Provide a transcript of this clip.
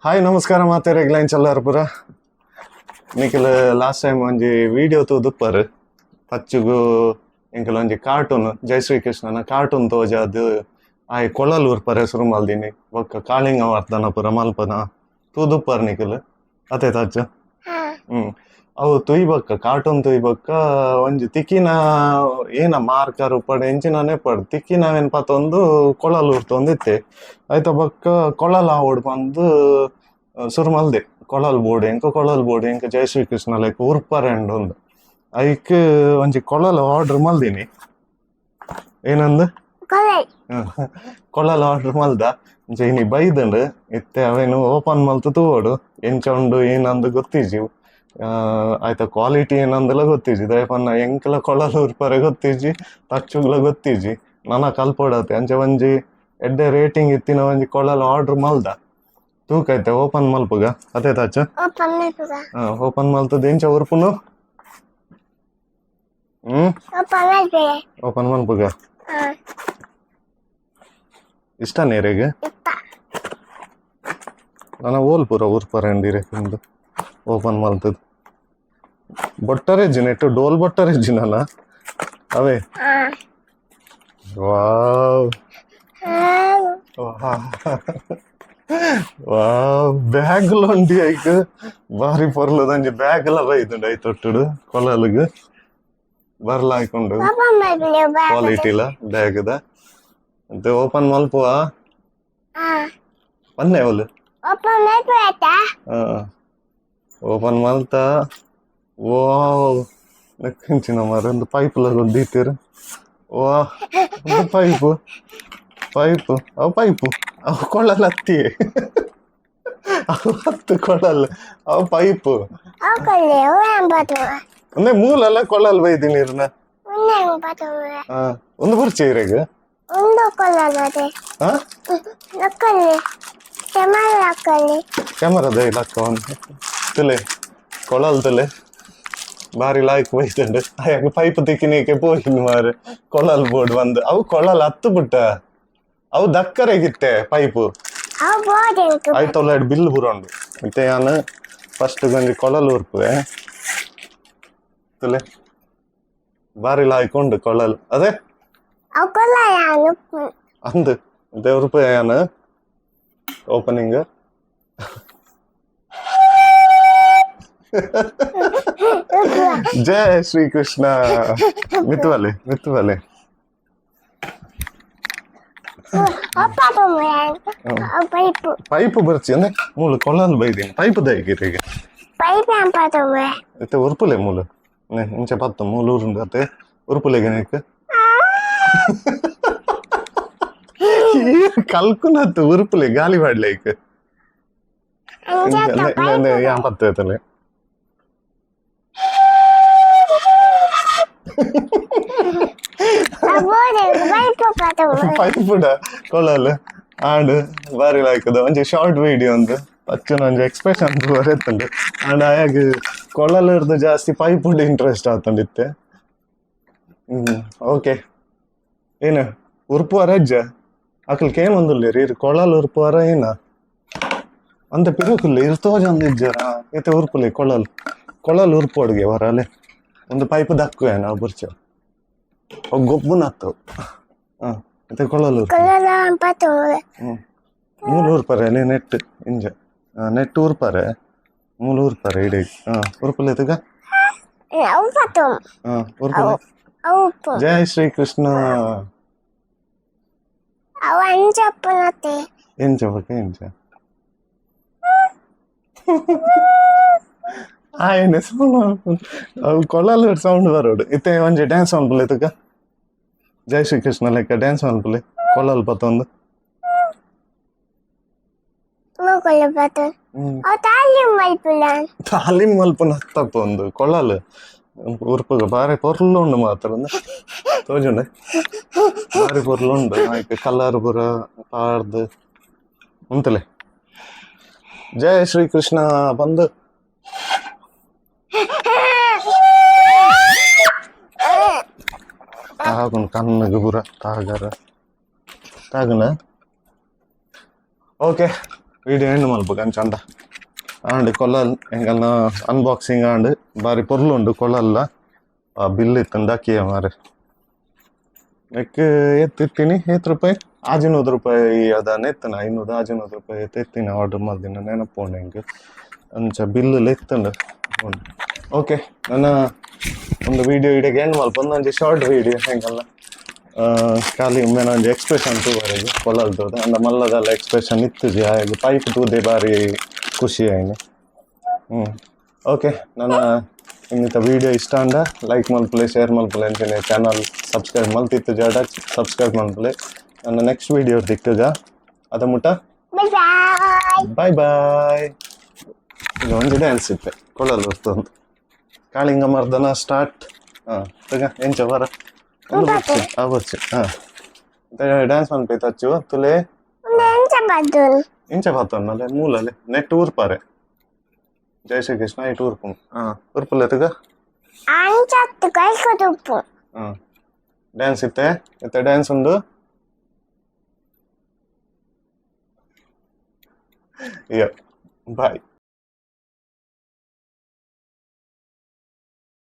Hi ನಮಸ್ಕಾರ ಮಾತೆರೆಗ್ಲ ಎಂಚಲ್ಲಾರ್ ಪೂರ. Nikhil last time ಒಂಜಿ ವಿಡಿಯೋ ತೂದುಪ್ಪರ್. ತಚ್ಚುಗು ಎಂಕಲ್ ಒಂಜಿ ಕಾರ್ಟೂನ್ ಜೈ ಶ್ರೀ ಕೃಷ್ಣನ ಕಾರ್ಟೂನ್ ತೋಜಾದ್ ಆಯೆ ಕೊಳಲ್ ಉರ್ಪರೆ ಸುರು ಮಲ್ದಿನಿ ಬೊಕ್ಕ ಕಾಳಿಂಗ ವರ್ತನ ಪೂರ ಮಲ್ಪನ ತೂದುಪ್ಪರ್ ನಿಖಿಲ್ ಅತೆ ತಚ್ಚು. ಹ್ಮ್ ಅವು ತುಯ್ ಬೊಕ್ಕ ಕಾರ್ಟೂನ್ ತುಯ್ ಬೊಕ್ಕ ಒಂಜಿ ತಿಕ್ಕಿನ ಏನ ಮಾರ್ಕರ್ ಉಪ್ಪಡ್ ಎಂಚಿನನೇ ಪಡ್ ತಿಕ್ಕಿನವೇನ್ ಪತೊಂದು ಕೊಳಲ್ ಉರ್ತೊಂದಿತ್ತೆ. ಐತ ಬೊಕ್ಕ ಕೊಳಲ್ ಆವೊಡು ಪಂದ್ ಸುರು ಮಲ್ದೆ. ಕೊಳಲ್ ಬೋಡು ಎಂಕ, ಕೊಳಲ್ ಬೋಡು ಎಂಕ, ಜೈ ಶ್ರೀ ಕೃಷ್ಣ ಲೈಕ್ ಉರ್ಪರೆ ಉಂಡು. ಐಕ್ ಒಂಜಿ ಕೊಳಲ್ ಆರ್ಡರ್ ಮಲ್ದಿನಿ. ಏನಂದ್? ಕೊಳಲ್ ಆರ್ಡರ್ ಮಲ್ದ. ಇಂಚ ಇನಿ ಬೈದಂಡ್. ಇತ್ತೆ ಅವೇನು ಓಪನ್ ಮಲ್ತ್ ತೂವೊಡು ಎಂಚ ಉಂಡು ಏನಂದ್ ಗೊತ್ತಿಜ್ಜಿ. ಆಯ್ತ ಕ್ವಾಲಿಟಿ ಏನಂದಲ ಗೊತ್ತಿಜ್ಜಿ. ದಾಯೆ ಪನ್ನ ಎಂಕಲ ಕೊಳಲ್ ಉರ್ಪರೆ ಗೊತ್ತಿಜ್ಜಿ, ತಚ್ಚುಗ್ಲ ಗೊತ್ತಿಜ್ಜಿ, ನನ ಕಲ್ಪೊಡತೆ. ಅಂಚ ಒಂಜಿ ಎಡ್ಡೆ ರೇಟಿಂಗ್ ಇತ್ತಿನ ಒಂಜಿ ಕೊಳಲ್ ಆರ್ಡರ್ ಮಲ್ದ. ತೂಕೈತೆ ಓಪನ್ ಮಲ್ಪುಗ ಅದೇ ತಚ್ಚ. ಓಪನ್ ಮಲ್ತದ ಎಂಚ ಉರ್ಪುನು? ಹ್ಮ್ ಓಪನ್ ಮಲ್ಪುಗ. ಇಷ್ಟ ನೇರೆಗ್ ನನ್ನ ಓಲ್ ಪೂರ ಉರ್ಪರೆ ಉಂಡು. ಓಪನ್ ಮಲ್ತದ ಬೊಟ್ಟರೆಜ್ಜಿ ನೆಟ್ಟು ಡೋಲ್ ಬೊಟ್ಟರೆಜ್ಜಿ ನನ ಅವೇ. ವಾವ್ ವಾವ್, ಬ್ಯಾಗ್ ಉಂಡಿ. ಐಕ್ ಬಾರಿ ಪೊರ್ಲುದಂಜಿ ಬ್ಯಾಗ್ ಲ ಬೈದುಂಡು. ಐತೊಟ್ಟುಡು ಕೊಲಲ್ಗ್ ಬರ್ಲ ಹಾಕೊಂಡು ಕ್ವಾಲಿಟಿಲ ಬ್ಯಾಗ್ ದ ಮತ್ತೆ ಓಪನ್ ಮಲ್ಪುವ ಪನ್ನೆ ಅವಲು. ಓಪನ್ ಮಲ್ತ. ವಾವ್, ನೆಕ್ಕಿಂಚಿನ ಮಾರ ಒಂದು ಪೈಪ್ ಲ ದೀತೆರ್. ವಾ, ಒಂದು ಪೈಪ್ ಪೈಪ್ ಅವು ಪೈಪ್ ಅವು ಕೊಳ್ಳಲ್ ಹತ್ತಿ ಅವು ಹತ್ತು ಕೊಳಲ್ ಅವು ಪೈಪ್ ಒಂದೇ ಮೂಲಲ್ಲ ಕೊಳ್ಳಲ್ ಬೈದಿ ನೀರ್ನ. ಒಂದು ಬುರ್ಚಿ ಇರೆಗ್. ಹಾ, ಕ್ಯಾಮರಾದ ಲಕ್ಕ ಒಂದು ತುಲೆ ಕೊಳಲ್ ತುಲೆ ಬಾರಿ ಲಾಯ್ಕ್ ಬೈತುಂಡು. ಆಯಾಗ ಪೈಪ್ ತಿಕ್ಕಿನೀಕೆ ಪೋಯಿನ್ ಮಾರೆ. ಕೊಳಲ್ ಬೋರ್ಡ್ ಬಂದು ಅವು ಕೊಳಲ್ ಹತ್ತು ಬಿಟ್ಟ ಅವು ದಕ್ಕರೆಗಿತ್ತೆ ಪೈಪ್. ಆಯ್ತಲ್ಲ ಬಿಲ್ ಬುರೋಂಡು. ಮತ್ತೆ ಯಾನ್ ಫಸ್ಟ್ ಒಂಜಿ ಕೊಳಲ್ ಉರ್ಪುವೆ. ತುಲೆ ಬಾರಿ ಲಾಯ್ಕ್ ಉಂಡು ಕೊಳಲ್ ಅದೇ ಅಂದು. ಮತ್ತೆ ಉರ್ಪುವೆ ಯಾನ್ ಓಪನಿಂಗ್. ಜೈ ಶ್ರೀ ಕೃಷ್ಣ. ಮಿತ್ತುವಲೆ ಮಿತ್ತುವಲೆ. ಪೈಪ್ ಬರ್ಚಿ ಅಂದ್ರೆ ಮೂಲು ಕೊಳಲ್ ಬೈದಿನಿ ಪೈಪ್ ದೈಗಿರಿಗೆ. ಇತ್ತೆ ಉರ್ಪುಲೆ ಮೂಲು ಇಂಚ ಪತ್ತು ಮೂಲು ಉರುಂಡು ಅತ್ತೆ ಉರ್ಪುಲೆಗೆ ನೆಕ್ ಕಲ್ಕುನತ್ತು ಉರ್ಪುಲೆ ಗಾಲಿ ಬಾಡ್ಲೈಕ್ ಯಾನ್ ಪತ್ತು ಐತಲೆ. ಪೈಪುಡ ಕೊಳಲ್ ಆಂಡ್ ಬಾರಿ ಲಾಯ್ಕದ ಒಂಜಿ ಶಾರ್ಟ್ ವಿಡಿಯೋ ಒಂದು ಪಚ್ಚುನ ಒಂಜಿ ಎಕ್ಸ್ಪ್ರೆಷನ್ ಬರೆತ್ತುಂಡು. ಆಂಡ್ ಆಯಾಗ ಕೊಳಲ್ ಇರ್ದು ಜಾಸ್ತಿ ಪೈಪ್ ಇಂಟ್ರೆಸ್ಟ್ ಆತುಂಡು ಇತ್ತೆ. ಹ್ಮ್ ಓಕೆ, ಏನು ಉರ್ಪುವಾರ ಅಜ್ಜ ಅಕಲ್ ಕೇನೊಂದುಲ್ಲೆರ್ ಇರ್ ಕೊಳಲ್ ಉರ್ಪುವಾರ ಏನ ಅಂತ ಪಿರಕುಲ್ಲೆ ಇರ್ ತೋಜೊಂದು ಇಜ್ಜರ. ಇತ್ತೆ ಉರ್ಪುಲೆ ಕೊಳಲ್ ಕೊಳಲ್ ಉರ್ಪೋಡ್ಗೆ ವರಲೆ ಒಂದು ಪೈಪ್ ದಕ್ಕು ಏನ ಬುರ್ಚ ಅವು ಗೊಬ್ಬುನತ್ತು. ಹಾ, ಇತ್ತೆ ಕೊಳಲ್ ಹ್ಮ್ ಮೂಲು ಉರ್ಪರೆ ನೆಟ್ ಇಂಜ ನೆಟ್ ಉರ್ಪರೆ ಮೂಲು ಉರ್ಪರೆ ಇಡೀ. ಹಾ, ಉರ್ಪುಲೆ ತುಗ. ಹಾ, ಉರ್ಪುಲೆ. ಜೈ ಶ್ರೀ ಕೃಷ್ಣ. ಎಂಚ ಬೊಕ ಎಂಚ ಆಯನೆ ಸೌಂಡ್ ಅವು ಕೊಳಲ್ ಸೌಂಡ್ ಬರೋಡು. ಇತ್ತೆ ಒಂಜಿ ಡ್ಯಾನ್ಸ್ ಮಲ್ಪುಲೆ ತುಕ. ಜೈ ಶ್ರೀ ಕೃಷ್ಣ ಲೆಕ್ಕ ಡ್ಯಾನ್ಸ್ ಮಲ್ಪುಲೆ ಕೊಳಲ್ ಪತ್ತೊಂದು. ತಾಲೀಮ್ ಮಲ್ಪುನ ತಪ್ಪು ಒಂದು ಕೊಳಲ್ ಉರ್ಪುಗ ಬಾರಿ ಪೊರ್ಲು ಉಂಡು ಮಾತ್ರ ತೋಜುಂಡೆ. ಬಾರಿ ಪೊರ್ಲು ಉಂಡು. ಆಯ್ತು ಕಲರ್ ಪೂರ ಪಾಡ್ದ್ ಉಂತಲೆ. ಜೈ ಶ್ರೀ ಕೃಷ್ಣ ಬಂದು ತಾಗುನ್ ಕಣ್ಣಗ್ ಪೂರ ತಾಗರ ತಾಗುನ. ಓಕೆ. ವಿಡಿಯೋ ಎಂಡ್ ಮಲ್ಪುಗ ಅಂಚಂಡ. ಆಂಡ್ ಕೊಲ್ಲಲ್ ಎಂಕಲ್ನ ಅನ್ಬಾಕ್ಸಿಂಗ್ ಆಂಡ್. ಬಾರಿ ಪೊರ್ಲು ಉಂಡು ಕೊಳಲ್ಲ. ಆ ಬಿಲ್ ಇತ್ತುಂಡ ಕಿಯ ಮಾರೆ. ನೆಕ್ ಏತ್ ಇತ್ತಿನಿ? ಏತ್ ರೂಪಾಯಿ? 600 ರೂಪಾಯಿ ಅದಾನೆ ಇತ್ತನ. 500 600 ರೂಪಾಯಿ ಎತ್ತಿನ ಆರ್ಡರ್ ಮಲ್ದಿನ ನೆನಪುಂಡು ಎಂಕ್. ಅಂಚ ಬಿಲ್ ಇತ್ತುಂಡು. ಓಕೆ, ನನ್ನ ಒಂದು ವಿಡಿಯೋ ಇಡೆಗೆ ಎಂಡ್ ಮಲ್ಪ. ಒಂದೊಂಜಿ ಶಾರ್ಟ್ ವಿಡಿಯೋ ಎಂಕಲ್ನ. ಖಾಲಿ ಉಂಬೆನ ಒಂಜಿ ಎಕ್ಸ್ಪ್ರೆಷನ್ ತೂವರೆಗ್ ಕೊಳಲ್ದೋದು. ಅಂಡ ಮಲ್ಲದಲ್ಲ ಎಕ್ಸ್ಪ್ರೆಷನ್ ಇತ್ತುಜಿ. ಆಯಗ್ ಪೈಪ್ ತೂದೆ ಬಾರಿ ಖುಷಿ ಆಯ್ನೆ. ಓಕೆ, ನನ್ನ ಇನ್ನಿತ ವಿಡಿಯೋ ಇಷ್ಟ ಅಂಡ ಲೈಕ್ ಮಲ್ಪುಲೆ, ಶೇರ್ ಮಲ್ಪುಲೆ. ಅಂಚನೆ ಚಾನಲ್ ಸಬ್ಸ್ಕ್ರೈಬ್ ಮಲ್ತಿತ್ತು ಜಾಡ ಸಬ್ಸ್ಕ್ರೈಬ್ ಮಲ್ಪುಲೆ. ನನ್ನ ನೆಕ್ಸ್ಟ್ ವಿಡಿಯೋ ದಿಕ್ಕಗ ಅದ ಮುಟ. Bye bye. Bye bye. ಈಗ ಒಂಜಿ ಡ್ಯಾನ್ಸ್ ಇತ್ತೆ ಕೊಳಲ್ ಬರ್ತುಂಡು. ಕಾಳಿಂಗ ಮರ್ದನ ಸ್ಟಾರ್ಟ್. ಹಾಂ, ತಗ ಎಂಚ ಬರ ಒಂದು ಬರ್ಚಿ. ಆ ಬರ್ಚಿ. ಹಾಂ, ಡ್ಯಾನ್ಸ್ ಮನ್ಪೈತೆ ಅಚ್ಚು ತುಲೆ. ಎಂಚ ಬದ್ದುನ್? ಇಂಚ ಬತ್ತೊನ್ನಲೆ ಮೂಲಲೆ ನೆಟ್ ಊರ್ಪಾರೆ. ಜೈ ಶ್ರೀ ಕೃಷ್ಣ ಇಟ್ಟು ಊರ್ಪು. ಹಾಂ, ಊರ್ಪುಲೆ ತಗ. ಅಂಚತ್ತು ಕೈ ಕೊದುಪ್ಪು. ಹಾಂ, ಡ್ಯಾನ್ಸ್ ಇತ್ತೆ ಇತ್ತೆ ಡ್ಯಾನ್ಸ್ ಉಂಡು. ಯ ಬಾಯ್.